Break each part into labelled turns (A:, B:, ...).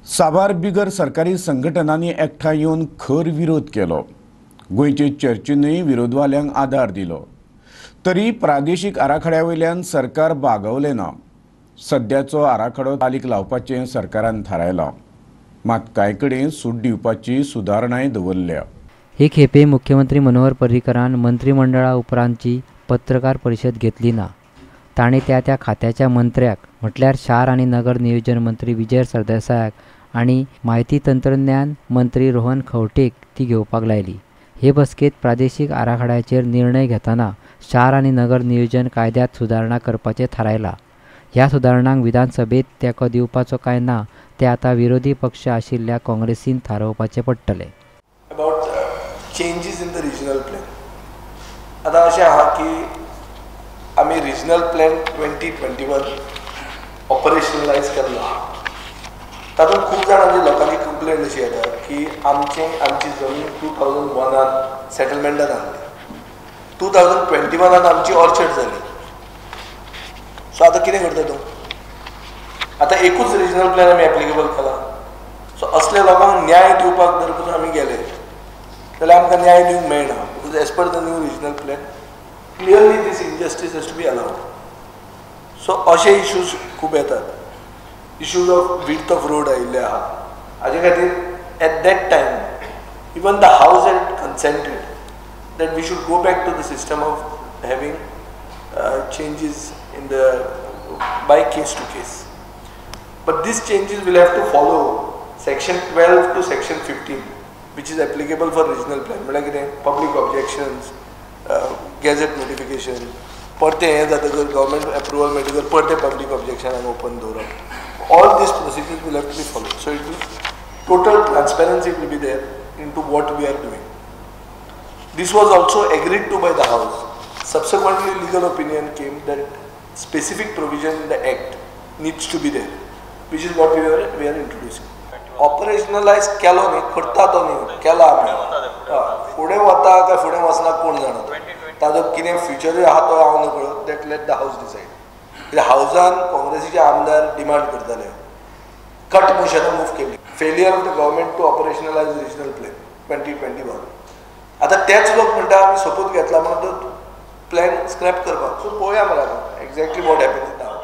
A: साबार बिगर सरकारी संघटनांनी एकठांय येवन खर विरोध केलो. गोंयचे चर्चीनूय विरोधवाल्यांक आदार दिलो. तरी प्रादेशीक आराखड्या वयल्यान सरकार बागवलें ना. सद्याचो आराखडो चालीक लावपाचें सरकारान थारायलां. मात कांय कडेन सूट दिवपाची सुदारणाय दवरल्या.
B: हे खेपे मुख्यमंत्री मनोहर पर्रीकरान मंत्रिमंडळा उपरांतची पत्रकार परिशद घेतली ना. ताणें त्या त्या खात्याच्या मंत्र्याक म्हटल्यार शार आनी नगर नियोजन मंत्री विजय सरदेसायाक आनी म्हायती तंत्रज्ञान मंत्री रोहन खंवटेक ती घेवपाक लायली. हे बसकेंत प्रादेशीक आराखड्याचेर निर्णय घेतना शार आनी नगर नियोजन कायद्यांत सुदारणा करपाचें थारायलां. ह्या सुदारणांक विधानसभेंत तेंको दिवपाचो काय ना तें आतां विरोधी पक्ष आशिल्ल्या काँग्रेसीन थारावपाचें पडटलें.
C: About changes in the regional plan. आतां अशें आहा की आमी रिजनल प्लॅन 2021 ऑपरेशनलायज केल्लो आहा. तातूंत खूब जाणांची लोकांची कंप्लेन अशी येता की आमची जमीन 2001 सेटलमेंटान आहली, 2021 आमची ऑर्चर्ड जाली. सो आतां कितें करता तूं? आतां एकूच रिजनल प्लॅन आमी एप्लिकेबल केला. सो असल्या लोकांक न्याय दिवपाक जर पसून आमी गेले जाल्यार आमकां न्याय दिवंक मेळना. Because as per the new regional plan clearly this injustice has to be allowed. So अशे इश्यूज खूब येतात. Issues of width of road आयिल्ले आहा. हाजे खातीर at that time even the house had consented that we should go back to the system of having changes in the by case to case. But these changes will have to follow section 12 to section 15, which is applicable for regional plan. म्हळ्यार कितें public objections, gazette notification, परतें हें जातकर government approval मेळटकर परतें public ऑब्जेक्शनाक open दवरप. All these procedures will have to be followed. So it will total transparency will be there into what we are doing. This was also agreed to by the house. Subsequently, legal opinion came that specific provision in the act needs to be there, which is what we are introducing. Operationalize केलो न्ही, करता तो न्ही, केला आमी. फुडें वता काय फुडें वचना कोण जाणा, ताजो कितें फ्युचरूय आहा तो हांव नकळो. That let the house decide. कित्याक हावजान काँग्रेसीचे आमदार डिमांड करताले, कट मोशनां मूव केली. Failure of the government to operationalize regional plan 2021. आतां तेच लोक म्हणटा आमी सोपूत घेतला म्हणून तो प्लॅन स्क्रॅप करपाक. सो पळोवया मरे आतां एक्झॅक्टली what happens नाव.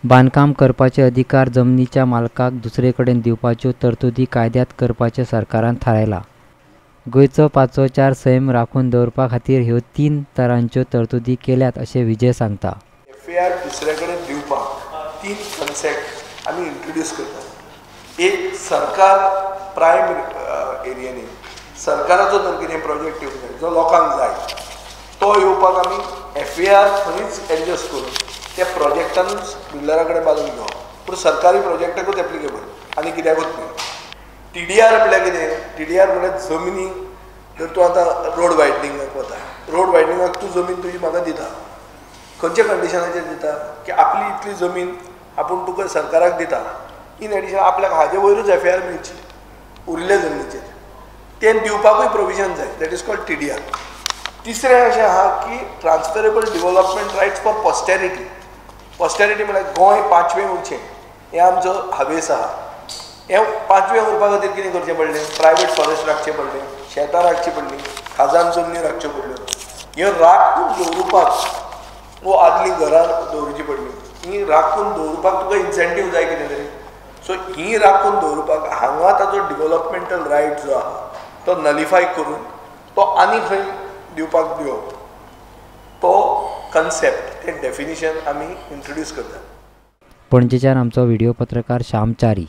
B: बांदकाम करपाचे अधिकार जमनीच्या मालकाक दुसरे कडेन दिवपाच्यो तरतुदी कायद्यांत करपाचें सरकारान थारायलां. गोंयचो पांचवोचार सैम राखून दवरपा खातीर ह्यो 3 तरांच्यो तरतुदी केल्यात अशें विजय सांगता.
C: एफएआर दुसऱ्या कडेन दिवपाक 3 कन्सेप्ट आमी इंट्रोड्यूस करतात. एक, सरकार प्रायम एरियांनी सरकाराचो जर कितें प्रोजेक्ट येवंक जाय जो लोकांक जाय तो येवपाक आमी एफएआर खंयच एडजस्ट करून त्या प्रोजेक्टानूच बिल्डरा कडेन बांदून घेवप. पूण सरकारी प्रोजेक्टाकूच एप्लिकेबल आनी कित्याकूच न्ही. टीडीआर म्हळ्यार कितें? टीडीआर म्हळ्यार जमनी जर तूं आतां रोड वायडनिंगाक वता, रोड वायडनिंगाक तूं जमीन तुजी म्हाका दिता, खंयच्या कंडिशनाचेर दिता की आपली इतली जमीन आपूण तुका सरकाराक दिता, इन एडिशन आपल्याक हाजे वयरूच एफआर मेळची उरिल्ल्या जमनीचेर, तें दिवपाकूय प्रोविजन जाय. That is called TDR. तिसरें अशें आहा की transferable development rights for posterity. Posterity म्हळ्यार गोंय पांचवें उरचें हें आमचो हावेस आहा. हें पांचवें उरपा खातीर कितें करचें पडलें? प्रायवेट फॉरेस्ट राखचें पडलें, शेतां राखचीं पडलीं, खाजन जमनी राखच्यो पडल्यो. ह्यो राखून दवरुपाक वो आदलीं घरां दवरुचीं पडलीं. हीं राखून दवरुपाक तुका इन्सेंटीव जाय कितें तरी. सो हीं राखून दवरुपाक हांगा ताजो डिवलपमेंटल रायट जो आहा तो नलिफाय करून तो आनी खंय दिवपाक दिवप, तो कन्सेप्ट, तें डेफिनिशन आमी इंट्रोड्यूस करतात.
B: पणजेच्यान आमचो व्हिडिओ पत्रकार श्याम च्यारी.